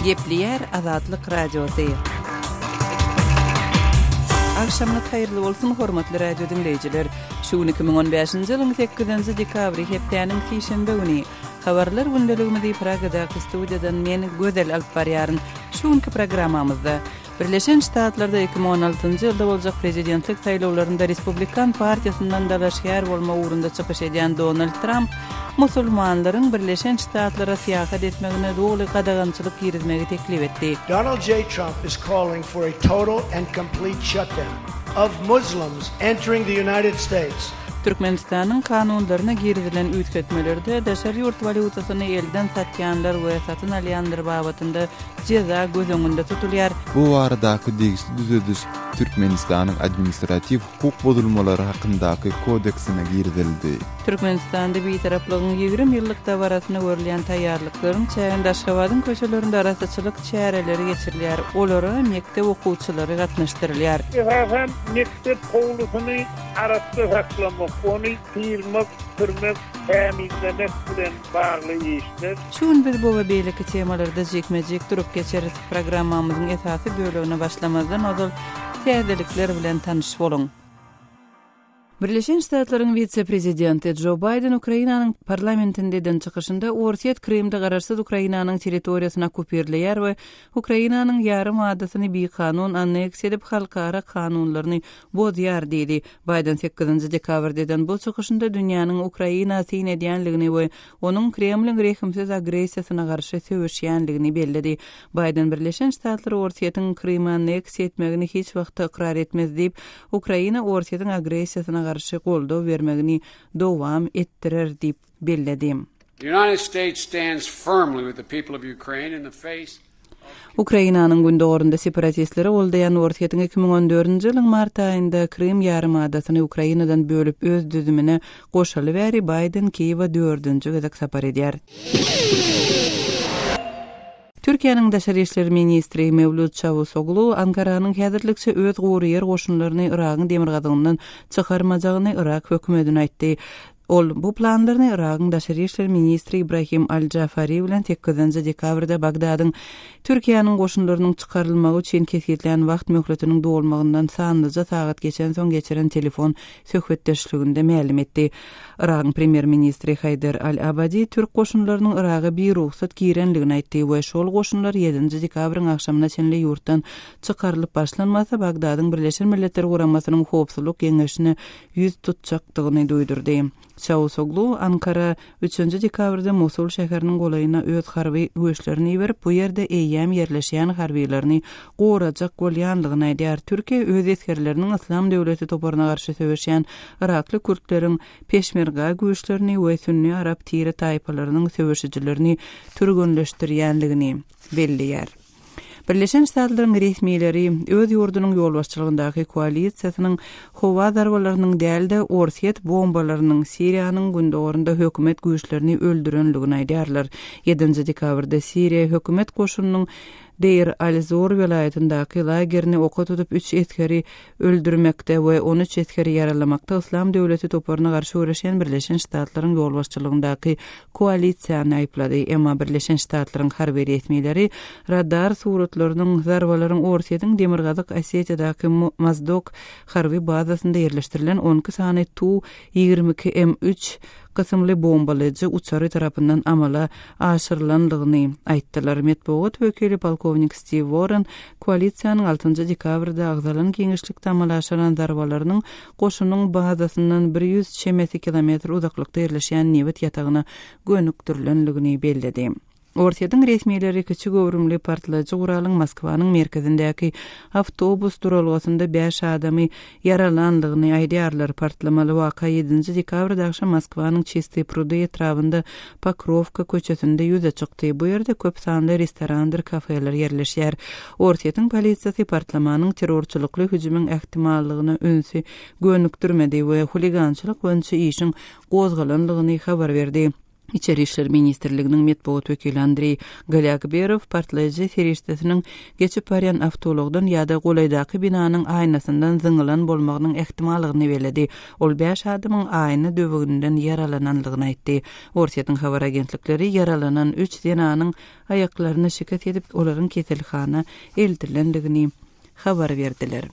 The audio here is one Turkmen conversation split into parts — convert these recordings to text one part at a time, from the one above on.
Gepleýär Azatlyk Radiosy. Agşamyňyz haýyrly bolsun, hormatly radio diňleýjiler! Şu gün 2015-nji ýylyň sekizinji dekabry, hepdäniň sişenbe güni. Habarlar gündeligimizi Pragadaky studiýadan men, Gözel alyp barýaryn. Şu günki programmamyzda, Birleşen Ştatlarda 2016-njy ýylda boljak prezidentlik saýlawlarynda Respublikan partiýasyndan dalaşgär bolmak ugrunda çykyş edýän Donald Tramp musulmanlaryň Birleşen Ştatlara syýahat etmegine doly gadagançylyk girizmegi teklip etdi. Donald J. Trump is calling for a total and complete shutdown of Muslims entering the United States. Türkmenistanyň kanunlaryna girizilen üýtgetmelerde daşary ýurt walýutasyny elden satýanlar we satyn alýanlar babatynda jeza göz öňünde tutulýar. Bu baradaky degişli düzediş Türkmenistanyň Administratiw hukuk bozulmalary hakyndaky kodeksine girizildi. Türkmenistanda Bitaraplygyň 20 ýyllyk dabarasyna görülýän taýýarlyklaryň çäginde Aşgabadyň köçelerinde arassaçylyk çäreleri geçirilýär, olara mekdep okuwçylary gatnaşdyrylýar. Esasan, mekdep howlusyny arassa saklamak, ony syrmak, süpürmek, tämizlemek bilen bagly işler. Şu gün biz bu we beýleki temalarda jikme-jik durup geçeris. Programmamyzyň esasy bölegine başlamazdan ozal täzelikler bilen tanyş boluň. Birleşen Ştatlaryň wise-prezidenti Jo Baýden Ukrainanyň parlamentinde eden çykyşynda Orsýet Krymda garaşsyz Ukrainanyň territoriýasyny okkupirleýär we Ukrainanyň ýarym adasyny bikanun anneksiýa edip halkara kanunlaryny bozýar diýdi. Baýden sekizinji dekabrda eden bu çykyşynda dünýäniň Ukraina syn edýänligini we onuň Kremliň rehimsiz agressiýasyna garşy söweşýänligini belledi. Baýden Birleşen Ştatlar Orsýetiň Krymy anneksiýa etmegini hiç wagtda ykrar etmez diýip, Ukraina Orsýetiň agressiýasyna garşy goldaw bermegini dowam etdirer diýip belledi. The United States stands firmly with the people of Ukraine in the face Ukrainanyň gündogarynda separatistleri goldaýan Orsýetiň 2014-nji ýylyň mart aýynda Krym ýarymadasyny Ukrainadan bölüp öz düzümine goşaly bäri Baýden Kiýewe dördünji gezek sapar edýär. Türkiýäniň daşary işler ministri Mewlüt Çawusoglu Ankaranyň häzirlikçe öz gury ýer goşunlaryny Yragyň demirgazygyndan çykarmajagyny Yrak hökümetine aýtdy. Ol bu planlaryny Yragyň daşary işler ministri Ibrahim al-Jafari bilen sekizinji dekabrda Bagdadyň Türkiýäniň goşunlarynyň çykarylmagy üçin kesgitlän wagt möhletiniň dolmagyndan sanlyja sagat geçensoň geçiren telefon söhbetdeşliginde mälim etdi. Yragyň premýer-ministri Haýder al-Abadi türk goşunlarynyň Yraga birugsat girenligini aýtdy we şol goşunlar ýedinji dekabryň agşamyna çenli ýurtdan çykarylyp başlanmasa, Bagdadyň Birleşen Milletler Guramasynyň Howpsuzlyk Geňeşine ýüz tutjakdygyny duýdurdy. Çawusoglu Ankara üçünji dekabrda Mosul şäheriniň golaýyna öz harby güýçlerini iberip, bu ýerde eýýäm ýerleşýän harbylaryny gorajak bolýandygyny aýdýar. Türkiýe öz esgerleriniň Yslam döwleti toparyna garşy söweşýän yrakly kürtleriň peşmerga güýçlerini we sünni arap tire-taýpalarynyň söweşijilerini türgenleşdirýändigini belleýär. Birleşen Ştatlaryň resmileri öz ýurdunyň ýolbaşçylygyndaky koalisiýasynyň howa zarbalarynyň däl-de, orsýet bombalarynyň Siriýanyň gündogarynda hökümet güýçlerini öldürenligini aýdýarlar. Ýedinji dekabrda Siriýa hökümet goşunynyň Deir al-Zor welaýatyndaky lagerini oka tutup üç esgeri öldürmekde we 13 esgeri ýaralamakda Yslam döwleti toparyna garşy göreşýän Birleşen Ştatlaryň ýolbaşçylygyndaky koalisiýany aýyplady. Emma Birleşen Ştatlaryň harby resmileri radar suratlarynyň zarbalaryň Orsýetiň Demirgazyk Osetiýadaky Mozdok harby bazasynda ýerleşdirilen 12 sany Tu 22 M üç kysymly bombalaýjy uçary tarapyndan amala aşyrylandygyny aýtdylar. Metbugat wekili polkownik Stiw Warren koalisiýanyň altynjy dekabrda agzalan giňişlikde amala aşyran zarbalarynyň goşunyň bazasyndan 100 çemesi kilometr uzaklykda ýerleşýän nebit ýatagyna gönükdirilendigini belledi. Orsýetiň resmileri kiçi göwrümli partlaýjy guralyň Moskwanyň merkezindäki awtobus duralgasynda bäş adamy ýaralandygyny aýdýarlar. Partlamaly waka ýedinji dekabrda agşam Moskwanyň Çistyý prudy etrabynda Pokrowka köçesinde ýüze çykdy. Bu ýerde köp sanly restorandyr kafeler ýerleşýär. Orsýetiň polisiýasy partlamanyň terrorçylykly hüjümiň ähtimallygyna ünsi gönükdirmedi we huligançylyk boýunça işiň gozgalandygyny habar berdi. Içeri işler ministrliginiň metbugat wekili Andreý Galýakberow partlaýjy serişdesiniň geçip barýan awtoulagdan ýa-da golaýdaky binanyň aýnasyndan zyňylan bolmagynyň ähtimallygyny belledi. Ol bäş adamyň aýna döwüginden ýaralanandygyny aýtdy. Orsýetiň habar agentlikleri ýaralanan üç zenanyň aýaklaryna şikes ýetip, olaryň keselhana eltilendigini habar berdiler.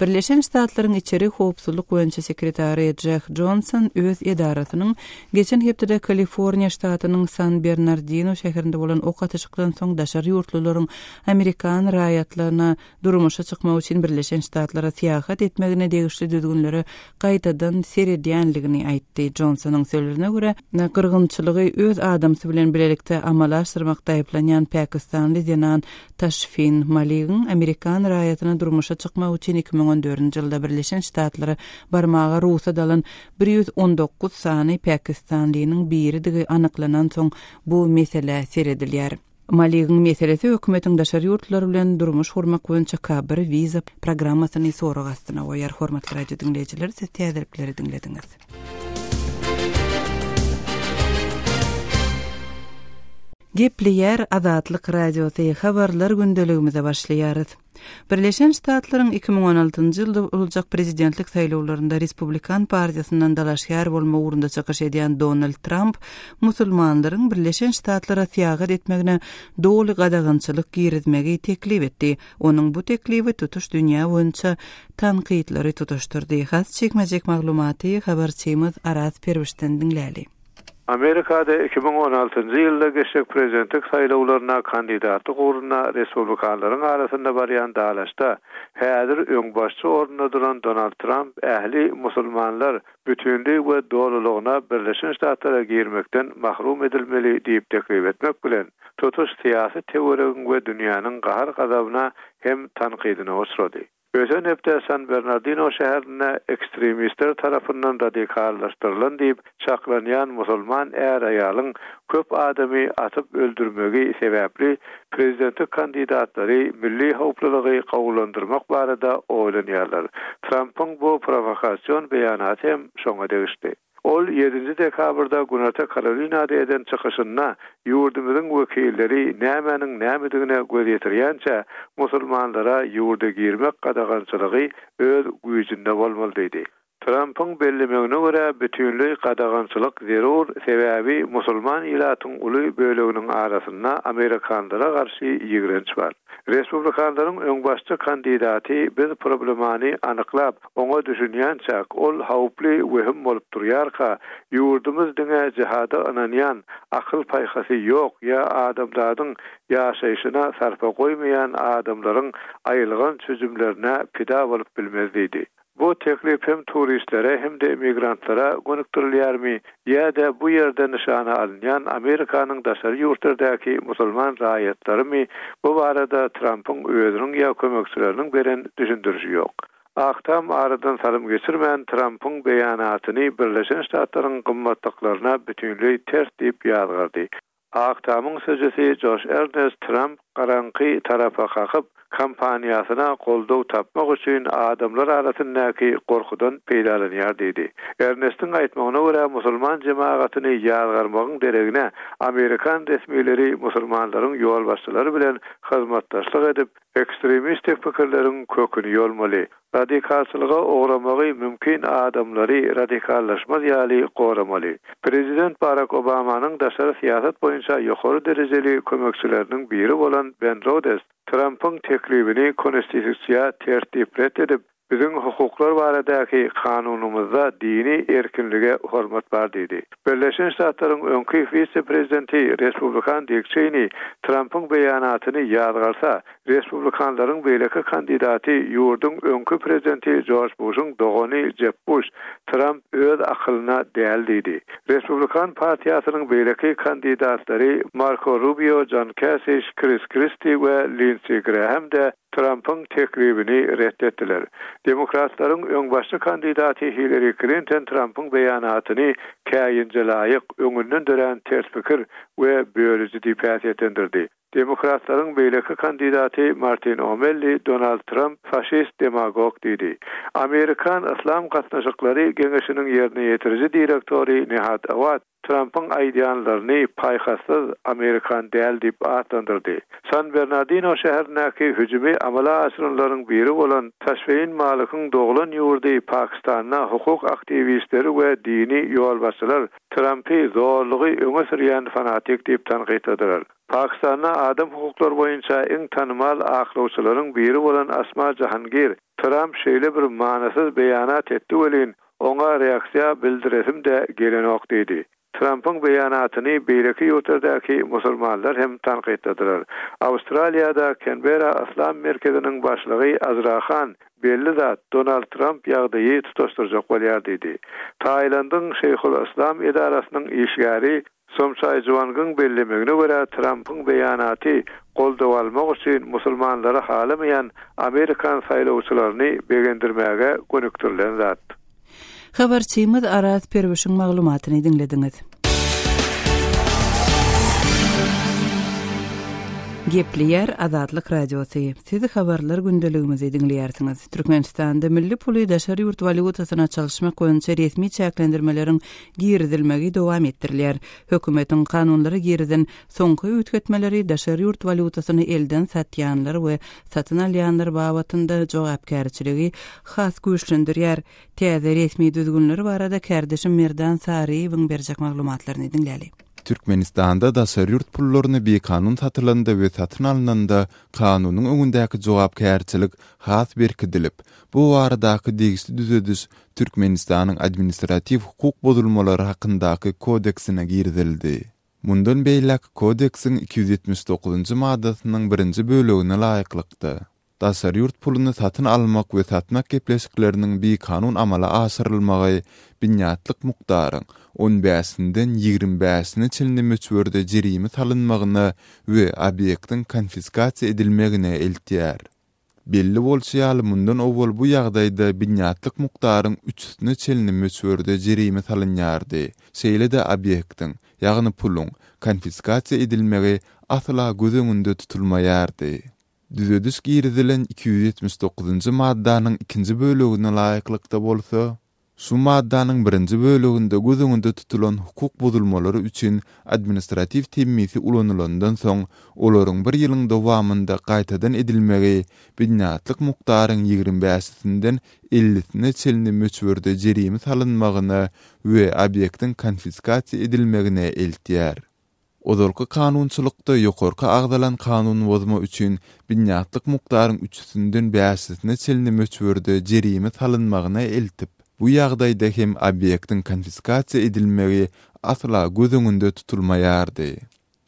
Birleşen Ştatlaryň içeri howpsuzlyk boýunça sekretary Jeh Jonson öz edarasynyň geçen hepdede Kaliforniýa ştatynyň San-Bernardino şäherinde bolan ok atyşykdan soň daşary ýurtlularyň amerikan raýatlaryna durmuşa çykmak üçin Birleşen Ştatlara syýahat etmegine degişli düzgünlere gaýtadan seredýänligini aýtdy. Jonsonyň sözlerine görä, gyrgynçylygy öz adamsy bilen bilelikde amala aşyrmakda aýyplanýan pakistanly zenan Taşfin Maligiň amerikan raýatyna durmuşa çykmak üçin 2014-nji ýylda Birleşen Ştatlara barmaga rugsat alan 119 sany pakistanlynyň biridigi anyklanansoň bu meselä seredilýär. Maligiň meselesi hökümetiň daşary ýurtlular bilen durmuş gurmak boýunça K-bir wiza programmasyny sorag astyna goýýar. Hormatly radio diňleýjiler, siz täzelikleri diňlediňiz. Gepleýär Azatlyk Radiosy, Habarlar gündeligimize başlaýarys. Birleşen Ştatlaryň 2016-njy ýylda boljak prezidentlik saýlawlarynda Respublikan partiýasyndan dalaşgär bolmak ugrunda çykyş edýän Donald Tramp musulmanlaryň Birleşen Ştatlara syýahat etmegine doly gadagançylyk girizmegi teklip etdi. Onuň bu teklibi tutuş dünýä boýunça tankytlary tutaşdyrdy. Has jikme-jik maglumaty habarçymyz Araz Perwişden diňläli. Amerikada 2016-njy ýylda geçjek prezidentlik saýlawlaryna kandidatlyk ugrunda respublikanlaryň arasynda barýan dalaşda häzir öňbaşçy orunda duran Donald Tramp ähli musulmanlar bütinleý we dolulygyna Birleşen Ştatlara girmekden mahrum edilmeli diýip teklip etmek bilen, tutuş syýasy töweregiň we dünýäniň gahar-gazabyna hem tankydyna uçrady. Öten hepde San Bernardino şäherinde ekstremistler tarapyndan radikallaşdyrylan diýip çaklanýan musulman är-aýalyň köp adamy atyp öldürmegi sebäpli prezidentlik kandidatlary milli howplulygy gowulandyrmak barada oýlanýarlar. Trampyň bu prowokasion beýanaty hem şoňa degişli. Ol ýedinji dekabrda Günorta Karolinada eden çykyşynda ýurdumyzyň wekilleri nämäniň nämedigine göz ýetirýänçä, musulmanlara ýurda girmek gadagançylygy öz güýjünde bolmaly diýdi. Trampyň bellemegine görä, bütinleý gadagançylyk zerur, sebäbi musulman ilatyň uly böleginiň arasynda amerikanlara garşy ýigrenç bar. Respublikanlaryň öňbaşçy kandidaty biz problemany anyklap, Oňa düşünýänçäk, ol howply wehim bolup durýarka, ýurdumyz diňe jihada ynanýan, akyl-paýhasy ýok ýa adamzadyň ýaşaýşyna sarpa goýmaýan adamlaryň aýylganç hüjümlerine pida bolup bilmez diýdi. Bu teklip hem turistlere hem-de immigrantlara gönükdirilýärmi ýa-da bu ýerde nyşana alynýan Amerikanyň daşary ýurtlardaky musulman raýatlarymy, bu barada Trampyň özüniň ýa kömekçileriniň beren düşündirişi ýok. Ak Tam aradan salym geçirmän, Trampyň beýanatyny Birleşen Ştatlaryň gymmatlyklaryna bütinleý ters diýip ýazgardy. Ak Tamyň sözçüsi Joş Ernest Tramp garaňky tarapa kakyp, kampaniýasyna goldaw tapmak üçin adamlar arasyndaky gorkudan peýdalanýar diýdi. Ernestiň aýtmagyna görä, musulman jemagatyny ýazgarmagyň deregine, amerikan resmileri musulmanlaryň ýolbaşçylary bilen hyzmatdaşlyk edip, Ekstremistik pikirleriň köküni ýolmaly. Radikalçylyga ugramagy mümkin adamlary radikallaşmaz ýaly goramaly. Prezident Barak Obamanyň daşary syýasat boýunça ýokary derejeli kömekçileriniň biri bolan Ben Rodes Trampyň teklibini konstitusiýa ters diýip ret edip, Biziň hukuklar baradaky kanunymyzda dini erkinlige hormat bar diýdi. Birleşen Ştatlaryň öňki wise-prezidenti respublikan Dik Çeýni Trampyň beýanatyny ýazgarsa, respublikanlaryň beýleki kandidaty ýurduň öňki prezidenti Jorj Buşuň dogany Jeb Buş Tramp öz akylyna däl diýdi. Respublikan partiýasynyň beýleki kandidatlary Marko Rubio, Jon Kesiş, Kris Kristi we Lindsi Graham-de Trampyň teklibini ret etdiler. Demokratlaryň öňbaşçy kandidaty Hillari Klinton Trampyň beýanatyny käýinje laýyk, öňünden dörän ters pikir we bölüji diýip häsiýetlendirdi. Demokratlaryň beýleki kandidaty Martin O'Melli Donald Tramp faşist demagog diýdi. Amerikan Yslam gatnaşyklary geňeşiniň ýerine ýetiriji direktory Nihad Awad Trampyň aýdýanlaryny paýhassyz amerikan däl diýip atlandyrdy. San Bernardino şäherindäki hüjümi amala aşyranlaryň biri bolan Taşfein Malykyň doglan ýurdy Pakistanda hukuk aktiwistleri we dini ýolbaşçylar Trampy zorlugy öňe sürýän fanatik diýip tankytladylar. Pakistanda adam hukuklary boýunça iň tanymal aklawçylaryň biri bolan Asma Jahangir, Tramp şeýle bir manysyz beýanat etdi welin, oňa reaksiýa bildiresim-de gelenok diýdi. Trampyň beýanatyny beýleki ýurtlardaky musulmanlar hem tankytladylar. Awstraliýada Kenbera yslam merkeziniň başlygy Azra Han, Belli zat, Donald Tramp ýagdaýy tutaşdyrjak bolýar diýdi. Taýlandyň Şeýhul-Yslam edarasynyň işgäri Somçaý Juangyň bellemegine görä, Trampyň beýanaty goldaw almak üçin musulmanlary halamaýan amerikan saýlawçylaryny begendirmäge gönükdirilen zat. Habarçymyz Araz Perwişiň maglumatyny diňlediňiz. Gepleýär Azatlyk Radiosy. Siz habarlar gündeligimizi diňleýärsiňiz. Türkmenistanda milli puly daşary ýurt walýutasyna çalyşmak boýunça resmi çäklendirmeleriň girizilmegi dowam etdirilýär. Hökümetiň kanunlara girizen soňky üýtgetmeleri daşary ýurt walýutasyny elden satýanlar we satyn alýanlar babatynda jogapkärçiligi has güýçlendirýär. Täze resmi düzgünler barada kärdeşim Merdan Saryýewiň berjek maglumatlaryny diňläli. Türkmenistanda daşary ýurt pullaryny bikanun satylanda we satyn alnanda kanunyň öňündäki jogapkärçilik has berkidilip, bu baradaky degişli düzediş Türkmenistanyň Administratiw hukuk bozulmalary hakyndaky kodeksine girizildi. Mundan beýläk Kodeksiň 279-njy maddasynyň birinji bölegine laýyklykda, daşary ýurt puluny satyn almak we satmak gepleşikleriniň bikanun amala aşyrylmagy binýatlyk mukdaryň on bäşinden 25 bäşine çenli möçberde jerime salynmagyna we obýektiň konfiskasiýa edilmegine eltýär. Belli bolşy ýaly, mundan owal bu ýagdaýda binýatlyk mukdaryň üçüsine çenli möçberde jerime salynýardy, şeýle-de obýektiň, ýagny puluň, konfiskasiýa edilmegi asla göz öňünde tutulmaýardy. Düzediş girizilen 279-njy maddanyň ikinji bölegine laýyklykda bolsa, Şu maddanyň birinji böleginde göz öňünde tutulan hukuk bozulmalary üçin administratiw temmisi ulanylandan soň, olaryň bir ýylyň dowamynda gaýtadan edilmegi binýatlyk mukdaryň 25 bäşisinden ellisine çenli möçberde jerime salynmagyna we obýektiň konfiskasiýa edilmegine eltýär. Ozalky kanunçylykda ýokarky agzalan kanunbozma üçin binýatlyk mukdaryň üçüsinden bäşisine çenli möçberde jerime salynmagyna eltip, bu ýagdaýda hem obýektiň konfiskasiýa edilmegi asla göz öňünde tutulmaýardy.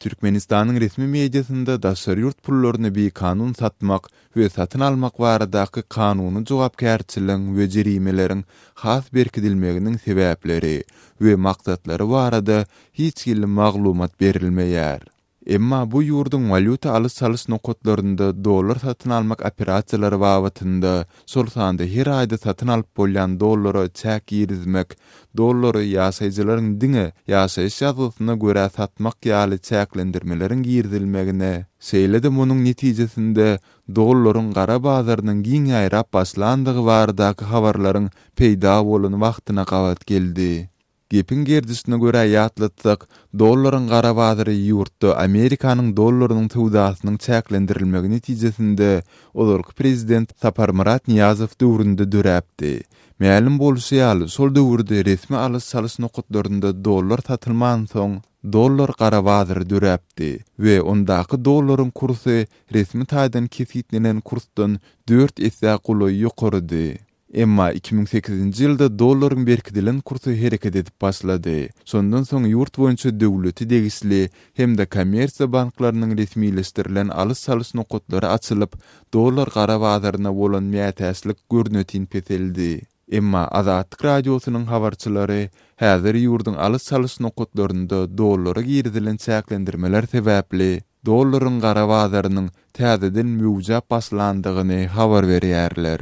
Türkmenistanyň resmi mediasynda daşary ýurt pullaryny bikanun satmak we satyn almak baradaky kanuny jogapkärçiligiň we jerimeleriň has berkidilmeginiň sebäpleri we maksatlary barada hiç hili maglumat berilmeýär. Emma bu ýurduň walýuta alyş-çalyş nokatlarynda dollar satyn almak operasiýalary babatynda, şol sanda her aýda satyn alyp bolýan dollara çäk girizmek, dollary ýaşaýjylaryň diňe ýaşaýyş ýazgysyna görä satmak ýaly çäklendirmeleriň girizilmegine, şeýle-de munuň netijesinde dollaryň gara bazarynyň giň ýaýrap başlandygy baradaky habarlaryň peýda bolan wagtyna gabat geldi. Gepiň gerdişine görä ýatlatsak, dollaryň gara bazary ýurtda Amerikanyň dollarynyň söwdasynyň çäklendirilmegi netijesinde ozalky prezident Saparmyrat Nyýazow döwründe döräpdi. Mälim bolşy ýaly, şol döwürde resmi alyş-çalyş nokatlarynda dollar satylmansoň, dollar gara bazary döräpdi we ondaky dollaryň kursy resmi taýdan kesgitlenen kursdan dört essä golaý ýokarydy. Emma 2008-nji ýylda dollaryň berkidilen kursy hereket edip başlady. Şondan soň ýurt boýunça döwlete degişli hem-de kommersiýa banklarynyň resmileşdirilen alyş-çalyş nokatlary açylyp, dollar gara bazaryna bolan mätäçlik görnetin peseldi. Emma Azatlyk Radiosynyň habarçylary häzir ýurduň alyş-çalyş nokatlarynda dollara girizilen çäklendirmeler sebäpli dollaryň gara bazarynyň täzeden möwjäp başlandygyny habar berýärler.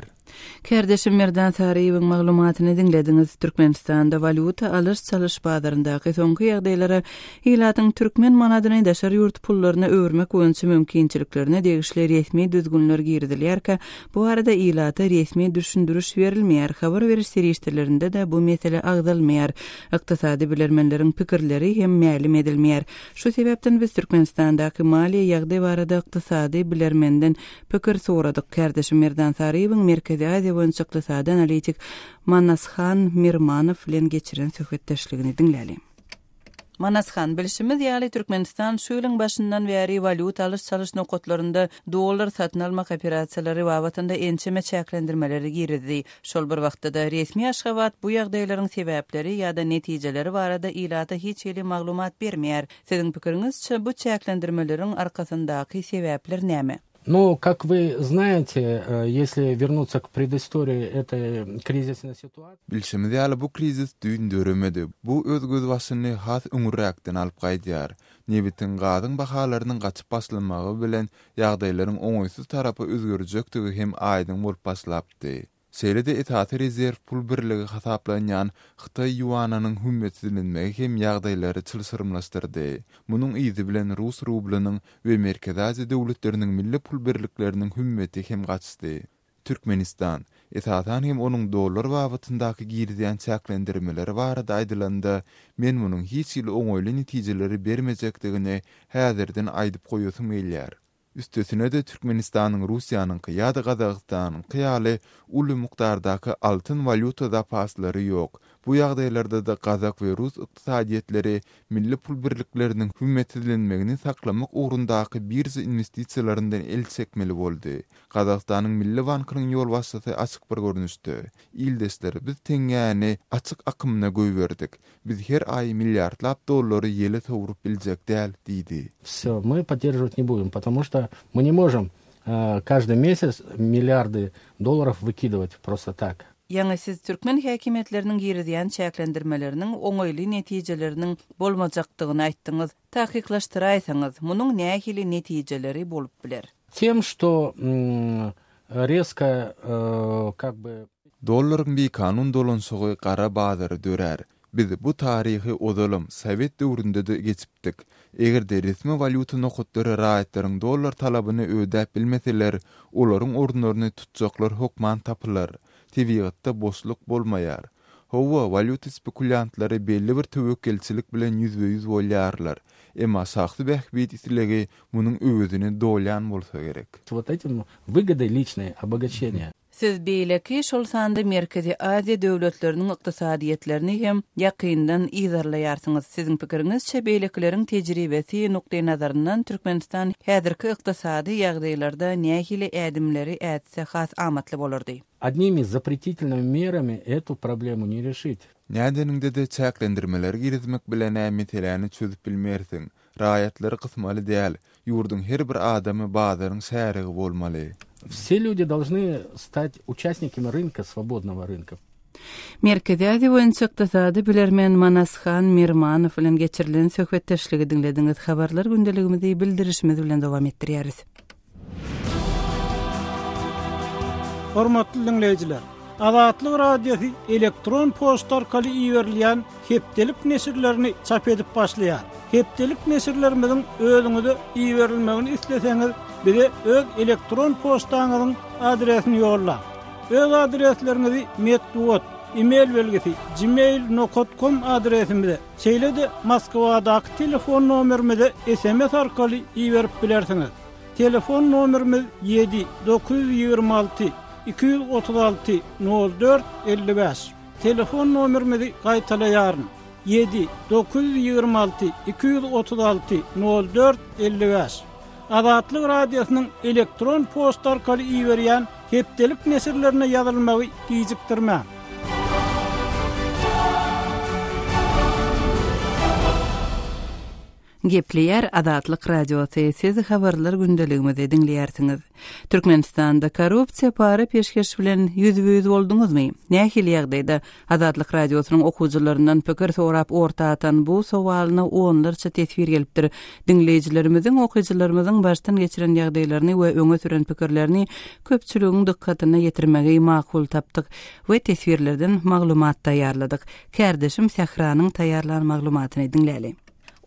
Kärdeşim Merdan Saryýewiň maglumatyny diňlediňiz. Türkmenistanda walýuta alyş-çalyş bazaryndaky soňky ýagdaýlara, ilatyň türkmen manadyny daşary ýurt pullaryna öwürmek boýunça mümkinçiliklerine degişli resmi düzgünler girizilýärkä, bu barada ilata resmi düşündiriş berilmeýär, habar beriş serişdelerinde-de bu mesele agzalmaýar, ykdysady bilermenleriň pikirleri hem mälim edilmeýär. Şu sebäpden biz Türkmenistandaky maliýe ýagdaý barada ykdysady bilermenden Pikir soradyk. Kärdeşim Merdan Saryýewiň Merkezi Aziýa boýunça ykdysady analitik Manashan Mirmanow bilen geçiren söhbetdeşligini diňläliň. Manashan, bilşimiz ýaly, Türkmenistan şu ýylyň başyndan bäri walýuta alyş-çalyş nokatlarynda dollar satyn almak operasiýalary babatynda ençeme çäklendirmeleri girizdi. Şol bir wagtda-da, resmi Aşgabat bu ýagdaýlaryň sebäpleri ýa-da netijeleri barada ilata hiç hili maglumat bermeýär. Siziň pikiriňizçe, bu çäklendirmeleriň arkasyndaky sebäpler näme? Ну, как вы знаете, если вернуться к предыстории этой кризисной ситуации. Bilşimiz ýaly, bu krizis düýn döremedi. Bu öz gözbaşyny has öňürräkden alyp gaýdýar. Nebitiň, gazyň bahalarynyň gaçyp başlamagy bilen ýagdaýlaryň oňaýsyz tarapa özgerjekdigi hem aýdyň bolup başlapdy. Şeýle-de esasy rezerw pul birligi hasaplanýan hytaý ýuanynyň hümmetsizlenmegi hem ýagdaýlary çylşyrymlaşdyrdy. Munuň yzy bilen rus rublynyň we Merkezi Aziýa döwletleriniň milli pul birlikleriniň hümmeti hem gaçdy. Türkmenistan, esasan hem onuň dollar babatyndaky girizýän çäklendirmeleri barada aýdylanda, men munuň hiç hili oňaýly netijeleri bermejekdigini häzirden aýdyp goýasym gelýär. Üstesine-de, Türkmenistanyň Russiýanyňky ýa-da Gazagystanyňky ýaly uly mukdardaky altyn-walýuta zapaslary ýok. Bu ýagdaýlarda-da gazak we rus ykdysadyýetleri milli pul birlikleriniň hümmetsizlenmegini saklamak ugrundaky birža inwestisiýalaryndan el çekmeli boldy. Gazagystanyň Milli bankynyň ýolbaşçysy açyk bir görnüşde, Ildeşler, biz teňňäni açyk akymyna goýberdik. Biz her aý milliardlap dollary ýele sowrup biljek däl diýdi. Wsё, мы поддерживать не будем, потому что мы не можем каждый месяц миллиарды долларов выкидывать просто так. Ýaňy siz türkmen häkimiýetleriniň girizýän çäklendirmeleriniň oňaýly netijeleriniň bolmajakdygyny aýtdyňyz. Takyklaşdyraýsaňyz, munuň nähili netijeleri bolup biler? Тем, что резко как бы. Dollaryň bikanun dolanyşygy gara bazary dörär. Biz bu taryhy ozalam, sowet döwründe-de geçipdik. Eger-de resmi walýuta nokatlary raýatlaryň dollar talabyny ödäp bilmeseler, olaryň orunlaryny tutjaklar hökman tapylar. Tebigatda boşluk bolmaýar. Hawa, walýuta spekulýantlary belli bir töwekgelçilik bilen ýüzbe-ýüz bolýarlar. Emma şahsy bähbit islegi munuň öwezini dolýan bolsa gerek. Вот этим выгодой личной обогащения. Siz beýleki, şol sanda Merkezi Aziýa döwletleriniň ykdysadyýetlerini hem ýakyndan yzarlaýarsyňyz. Siziň pikiriňizçe, beýlekileriň tejribesi nukdaýnazaryndan Türkmenistan häzirki ykdysady ýagdaýlarda nähili ädimleri ätse has amatly bolardy? Одними запретительными мерами эту проблему не решить. Nädeniňde-de çäklendirmeleri girizmek bilen-ä meseläni çözüp bilmersiň. Raýatlary gysmaly däl, ýurduň her bir adamy bazaryň şärigi bolmaly. Все люди должны стать участниками рынка, свободного рынка. Merkezi Aziýa boýunça ykdysady bilermen Manashan Mirmanow bilen geçirilen söhbetdeşligi diňlediňiz. Habarlar gündeligimizi bildirişimiz bilen dowam etdirýäris. Hormatly diňleýjiler! Azatlyk Radiosy elektron poçta arkaly iberilýän hepdelik neşirlerini çap edip başlaýar. Hepdelik neşirlerimiziň özüňize iberilmegini isleseňiz, bize öz elektron poçtaňyzyň adresini ýollaň. Öz adresleriňizi metbugat, e-mail belgisi, gmail nokat kom adresimize, şeýle-de Moskwadaky telefon nomerimize sms arkaly iberip bilersiňiz. Telefon nomerimiz ýedi, 926, 236, 04, 55. Telefon nomerimizi gaýtalaýaryn, ýedi, 926, 236, 04, 55. Azatlyk Radiosynyň elektron poçta arkaly iberýän hepdelik neşirlerine ýazylmagy gijikdirmäň. Gepleýär Azatlyk Radiosy, siz habarlar gündeligimizi diňleýärsiňiz. Türkmenistanda korrupsiýa para-peşgeş bilen ýüzbe-ýüz bolduňyzmy? Nähili ýagdaýda? Azatlyk Radiosynyň okyjylaryndan pikir sorap orta atan bu sowalyna onlarça teswir gelipdir. Diňleýjilerimiziň, okyjylarymyzyň başdan geçiren ýagdaýlaryny we öňe süren pikirlerini köpçüligiň dykgatyna ýetirmegi makul tapdyk we teswirlerden maglumat taýýarladyk. Kärdeşim Sähranyň taýýarlan maglumatyny diňläli.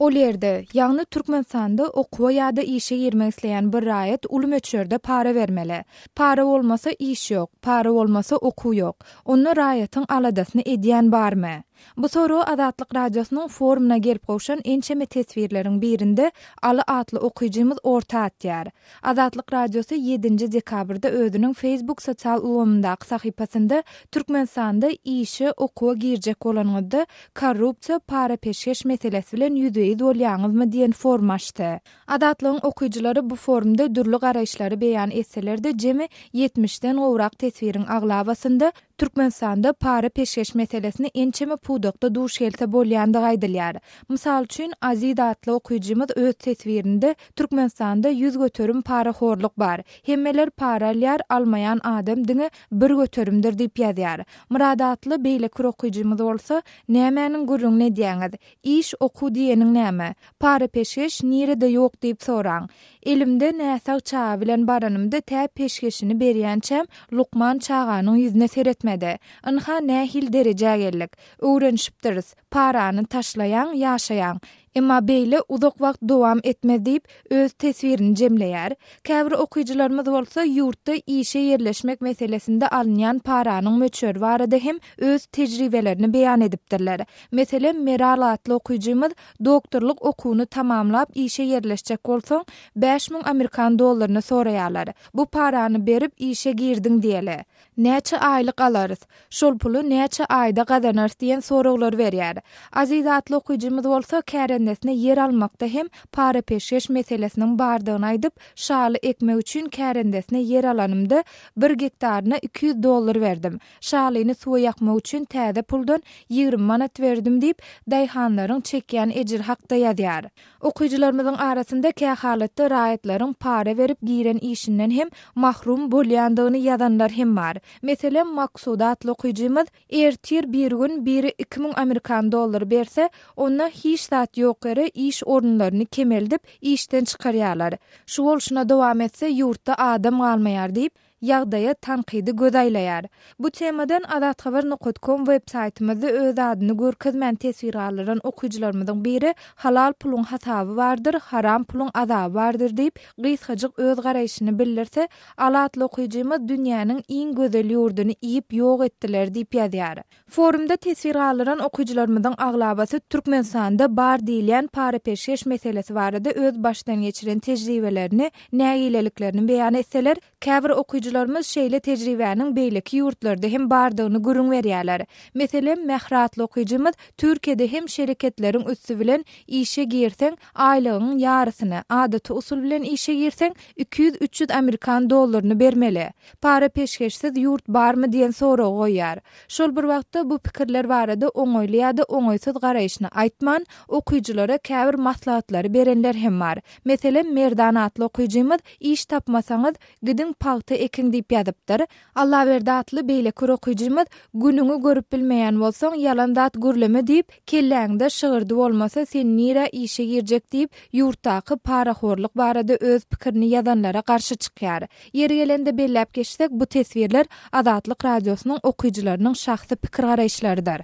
Ol ýerde, ýagny Türkmenistanda okuwa ýa-da işe girmek isleýän bir raýat uly möçberde para bermeli. Para bolmasa iş ýok, para bolmasa okuw ýok. Onda raýatyň aladasyny edýän barmy? Bu soragy Azatlyk Radiosynyň forumyna gelip gowşan ençeme teswirleriň birinde Aly atly okyjymyz orta atýar. Azatlyk Radiosy ýedinji dekabrda özüniň Facebook sosial ulgamyndaky sahypasynda Türkmenistanda işe, okuwa girjek bolanyňyzda korrupsiýa, para-peşgeş meselesi bilen ýüzbe-ýüz bolýaňyzmy diýen forum açdy. Azatlygyň okyjylary bu forumda dürli garaýyşlary beýan etseler-de jemi ýetmişden gowrak teswiriň aglabasynda Türkmenistanda para-peşgeş meselesine ençeme pudakda duş gelse bolýandygy aýdylýar. Mysal üçin, Aziz atly okyjymyz öz teswirinde Türkmenistanda 100% parahorluk bar. Hemmeler para alýar, almaýan adam diňe bir göterimdir diýip ýazýar. Myrat atly beýleki bir okyjymyz bolsa, Nämäniň gürrüňini edýäňiz? Iş, okuw diýeniň näme? Para-peşgeş nirede ýok diýip soraň. Elimde näsag çaga bilen baranymda tä peşgeşini berýänçäm lukman çaganyň ýüzüne seretmedi. Ynha nähili derejä geldik. Öwrenişipdiris. Parany taşlaýaň, ýaşaýaň. Emma beýle uzak wagt dowam etmez diýip, öz teswirini jemleýär. Käbir okyjylarymyz bolsa ýurtda işe ýerleşmek meselesinde alynýan paranyň möçberi barada hem öz tejribelerini beýan edipdirler. Meselem, Meral atly okyjymyz doktorlyk okuwyny tamamlap işe ýerleşjek bolsaň, 5000 amerikan dollaryny soraýarlar. Bu parany berip işe girdiň diýeli. Näçe aýlyk alarys? Şol puly näçe aýda gazanarys diýen soraglary berýär. Aziz atly okyjymyz bolsa kärendesine ýer almakda hem para-peşgeş meselesiniň bardygyny aýdyp, şaly ekmek üçin kärendesine ýer alanymda bir gektaryna 200 dollar berdim. Şalyny suwa ýakmak üçin täze puldan 20 manat berdim diýip, daýhanlaryň çekýän ejiri hakda ýazýar. Okyjylarymyzyň arasynda kähalatda raýatlaryň para berip giren işinden hem mahrum bolýandygyny ýazanlar hem bar. Meselem, Maksuda atly okyjymyz, Ertir birigün biri 2000 amerikan dollary berse, onda hiç zat ýok ýere iş orunlaryny kemeldip, işden çykarýarlar. Şu bolşuna dowam etse, ýurtda adam galmaýar diýip, ýagdaýa tankydy göz aýlaýar. Bu temadan Azathabar nokat kom web saýtymyzda öz adyny görkezmän teswir galdyran okyjylarymyzyň biri Halal puluň hasaby bardyr, haram puluň azaby bardyr diýip, gysgajyk öz garaýşyny bildirse, Al atly okyjymyz Dünýäniň iň gözel ýurduny iýip ýok etdiler diýip ýazýar. Forumda teswir galdyran okyjylarymyzyň aglabasy Türkmenistanda bar diýilýän para-peşgeş meselesi barada öz başdan geçiren tejribelerini, nägileliklerini beýan etseler, käbir okyjylarymyz şeýle tejribäniň beýleki ýurtlarda hem bardygyny gürrüň berýärler. Meselem, Mähri atly okyjymyz Türkiýede hem şereketleriň üsti bilen işe girseň, aýlygyňyň ýarysyny, adaty usul bilen işe girseň, 200-300 amerikan dollaryny bermeli. Para-peşgeşsiz ýurt barmy diýen soragy goýýar. Şol bir wagtda bu pikirler barada oňaýly ýa-da oňaýsyz garaýşyny aýtman, okyjylara käbir maslahatlary berenler hem bar. Meselem, Merdan atly okyjymyz Iş tapmasaňyz, gidiň pagta ekiň diýip ýazypdyr. Allaberdi atly beýleki bir okyjymyz Günüňi görüp bilmeýän bolsaň, ýalan zat gürleme diýip, kelläňde şygyrdy bolmasa sen nirä işe girjek diýip, ýurtdaky parahorluk barada öz pikirini ýazanlara garşy çykýar. Ýeri gelende belläp geçsek, bu teswirler Azatlyk Radiosynyň okyjylarynyň şahsy pikir-garaýyşlarydyr.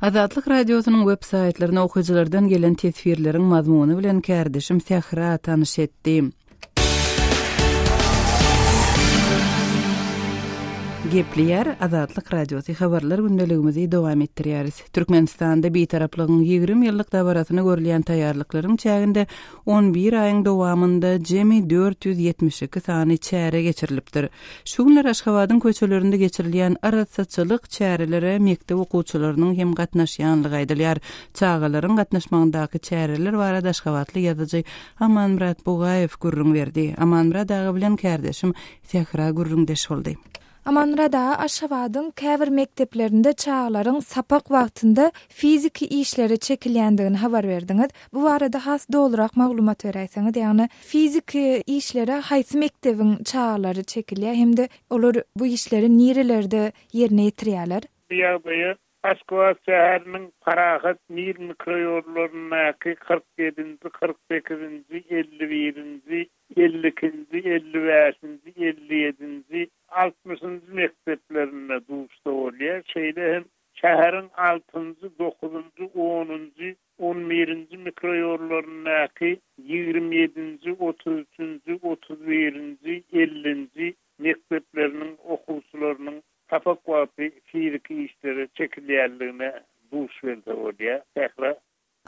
Azatlyk Radiosynyň web saýtlaryna okyjylardan gelen teswirleriň mazmuny bilen kärdeşim Sähra tanyş etdi. Gepleýär Azatlyk Radiosy habarlar gündeligimizi dowam etdirýäris. Türkmenistanda Bitaraplygyň 20 ýyllyk dabarasyna görülýän taýýarlyklaryň çäginde On bir aýyň dowamynda jemi 472 sany çäre geçirilipdir. Şu günler Aşgabadyň köçelerinde geçirilýän arassaçylyk çärelere mekdep okuwçylarynyň hem gatnaşýanlygy aýdylýar. Çagalaryň gatnaşmagyndaky çäreler barada aşgabatly ýazyjy Amanmyrat Bugaýew gürrüň berdi. Amanmyrat aga bilen kärdeşim Sähra gürrüňdeş boldy. Amanmyrat aga, Aşgabadyň käbir mekdeplerinde çagalaryň sapak wagtynda fiziki işlere çekilýändigini habar berdiňiz. Bu barada has dolurak maglumat beräýseňiz, ýagny fiziki işlere haýsy mekdebiň çagalary çekilýär hem-de olar bu işleri nirelerde ýerine ýetirýärler? Bu ýagdaýa Aşgabat şäheriniň Parahat Mir mikroýollaryndaky 47-nji, 48-nji, 51-nji, 52-nji, 55-nji, 57-nji, 60-njy mekdeplerinde duşsa bolýar. Şeýle hem şäheriň altynjy, dokuzynjy, onunjy, on birinji mikroýollaryndaky ýigrimi ýedinji, otuz üçünji, otuz birinji, ellinji mekdepleriniň okuwçylarynyň sapak wagty fiziki işlere çekilýänligine duş gelse bolýar. Sähra.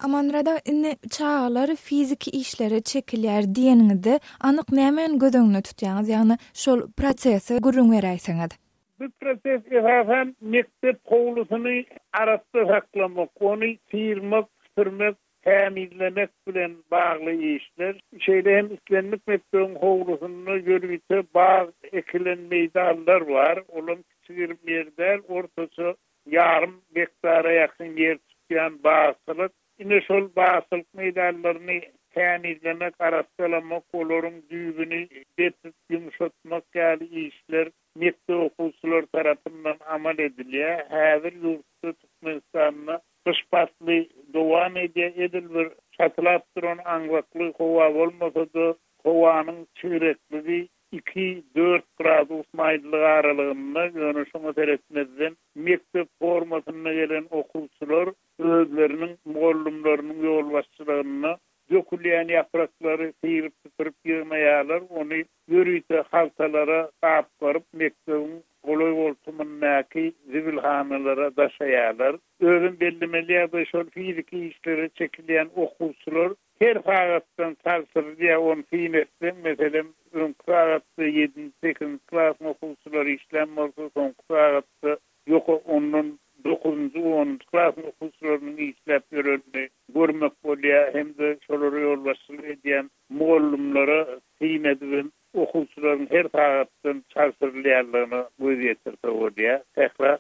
Amanmyrat aga, indi çagalar fiziki işlere çekilýär diýeniňizde anyk nämäni göz öňünde tutýaňyz? Ýagny şol prosesi gürrüň beräýseňiz. Bu proses esasan mekdep howlusyny arassa saklamak, ony syrmak, süpürmek, tämizlemek bilen bagly işler. Şeýle hem islendik mekdebiň howlusynda ýörite bag ekilen meýdanlar bar. Olam kiçi-girim ýer däl, ortaça ýarym gektara ýakyn ýer tutýan bagçylyk. Ine şol bagçylyk meýdanlaryny tämizlemek, arassalamak, olaryň düýbüni depip ýumşatmak ýaly işler mekdep okuwçylary tarapyndan amal edilýär. Häzir ýurtda Türkmenistanda gyş pasly dowam edýär. Edil bir çatylap duran aňzakly howa bolmasa-da, howanyň çigrekligi iki, dört gradus maýyllyk aralygynda, ýöne şoňa seretmezden, mekdep formasynda gelen okuwçylar özleriniň mugallymlarynyň ýolbaşçylygynda dökülýän ýapraklary syryp-süpürip ýygnaýarlar, ony ýörite haltalara gapgaryp, mekdebiň golaý-goltumyndaky zibilhanalara daşaýarlar. Özem bellemeli ýagdaý, şol fiziki işlere çekilýän okuwçylar her sagatdan çalşyrylýar, ony syn etseň, meselem, öňki sagatda ýedinji, sekizinji klasyň okuwçylary işlän bolsa, soňky sagatda ýoka ondan dokuzynjy, onunjy klasyň okuwçylarynyň işläp ýörenini görmek bolýar hem-de şolara ýolbaşçylyk edýän mugallymlara syn edibem okuwçylaryň her sagatdan çalşyrylýanlygyna göz ýetirse bolýar. Sähra.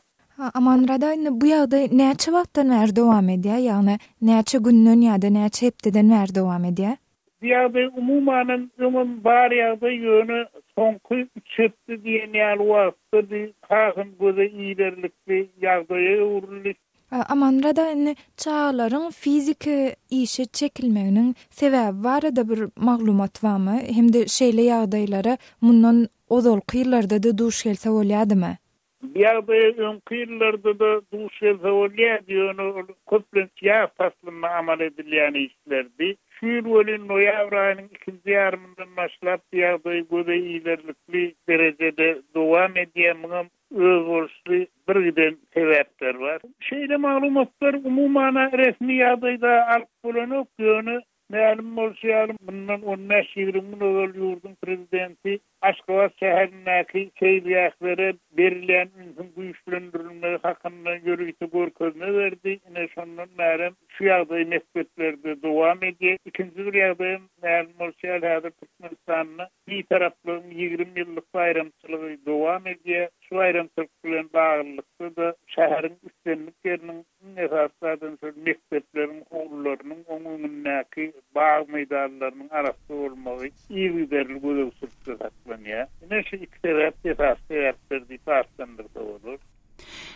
Amanmyrat aga, indi bu ýagdaý näçe wagtdan bäri dowam edýär? Ýagny näçe günden ýa-da näçe hepdeden bäri dowam edýär? Bu ýagdaý umumanam öňem bar ýagdaý, ýöne soňky üç hepde diýen ýaly wagtda bu hasam göze ilerlikli ýagdaýa öwrüldi. Amanmyrat aga, indi çagalaryň fiziki işe çekilmeginiň sebäbi barada bir maglumat barmy? Hem-de şeýle ýagdaýlara mundan ozalky ýyllarda-da duş gelse bolýadymy? Bu ýagdaýa öňki ýyllarda-da duş gelse bolýardy, ýöne ol köplenç ýaz paslynda amal edilýän işlerdi. Şu ýyl welin noýabr aýynyň ikinji ýarymyndan başlap bu ýagdaý göze ilerlikli derejede dowam edýär. Muňam özboluşly birgiden sebäpleri bar. Şeýle maglumatlar umuman-a resmi ýagdaýda alyp bolanok, ýöne Mälim bolşy ýaly, mundan on bäş-ýigrimi gün ozal ýurduň prezidenti Aşgabat şäherindäki seýilgählere berilýän ünsüň güýçlendirilmegi hakynda ýörite görkezme berdi. Ine, şondan bärem şu ýagdaý mekdeplerde dowam edýär. Ikinji bir ýagdaýam, mälim bolşy ýaly, häzir Türkmenistanda Bitaraplygyň 20 ýyllyk baýramçylygy dowam edýär. Şu baýramçylyk bilen baglylykda-da, şäheriň islendik ýeriniň, iň esasy zadam şol mekdepleriň howlularynyň, oň öňündäki bag meýdanlarynyň arassa bolmagy yzygiderli gözegçilikde saklanýar. Ine, şu iki sebäp esasy sebäpler diýip atlandyrsa bolar.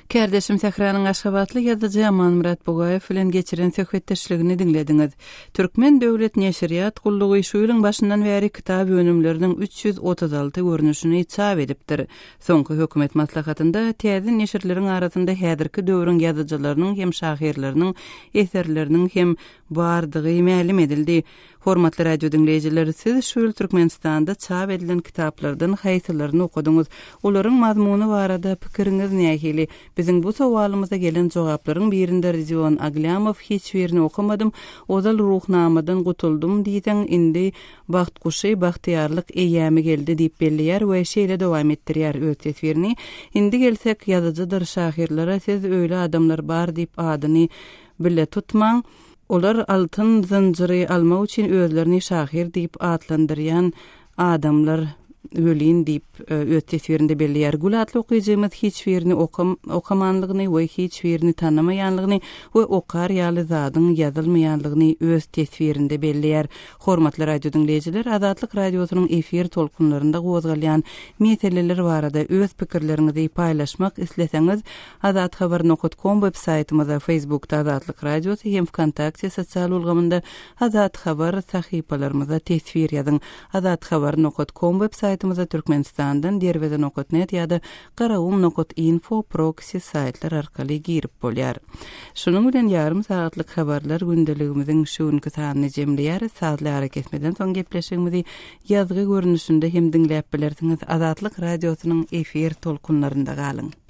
Kärdeşim Sähranyň aşgabatly ýazyjy Amanmyrat Bugaýew bilen geçiren söhbetdeşligini diňlediňiz. Türkmen döwlet neşirýat gullugy şu ýylyň başyndan bäri kitap önümleriniň 336 görnüşini çap edipdir. Soňky hökümet maslahatynda täze neşirleriň arasynda häzirki döwrüň ýazyjylarynyň hem şahyrlarynyň eserleriniň hem bardygy mälim edildi. Hormatly radio diňleýjiler, siz şu ýyl Türkmenistanda çap edilen kitaplardan haýsylaryny okadyňyz? Olaryň mazmuny barada pikiriňiz nähili? Biziň bu sowalymyza gelen jogaplaryň birinde Rodion Aglýamow hiç birini okamadym, ozal Ruhnamadan gutuldym diýseň, indi Bagt guşy, bagtyýarlyk eýýamy geldi diýip belleýär we şeýle dowam etdirýär öz teswirini, Indi gelsek ýazyjydyr şahyrlara siz öýle adamlar bar diýip adyny bile tutmaň, Olar altyn zynjyry almak üçin özlerini şahyr diýip atlandyrýan adamlar. Welin diýip, öz teswirinde belleýär. Gül atly okyjymyz hiç birini okam, okamanlygyny we hiç birini tanamaýanlygyny we okar ýaly zadyň ýazylmaýanlygyny öz teswirinde belleýär. Hormatly radio diňleýjiler, Azatlyk Radiosynyň efir tolkunlarynda gozgalýan meseleler barada öz pikirleriňizi paýlaşmak isleseňiz, Azathabar nokat kom web saýtymyza, Facebookda Azatlyk Radiosy hem Wkontakte sosial ulgamynda Azathabar sahypalarymyza teswir ýazyň. Azathabar nokat kom web saýtymyza Türkmenistandan Derweze nokat net ýa-da Garagum nokat info proksi saýtlar arkaly girip bolýar. Şunuň bilen ýarym sagatlyk habarlar gündeligimiziň şu günki sanyny jemleýäris. Sazly arakesmeden soň gepleşigimizi ýazgy görnüşinde hem diňläp bilersiňiz. Azatlyk Radiosynyň efir tolkunlarynda galyň.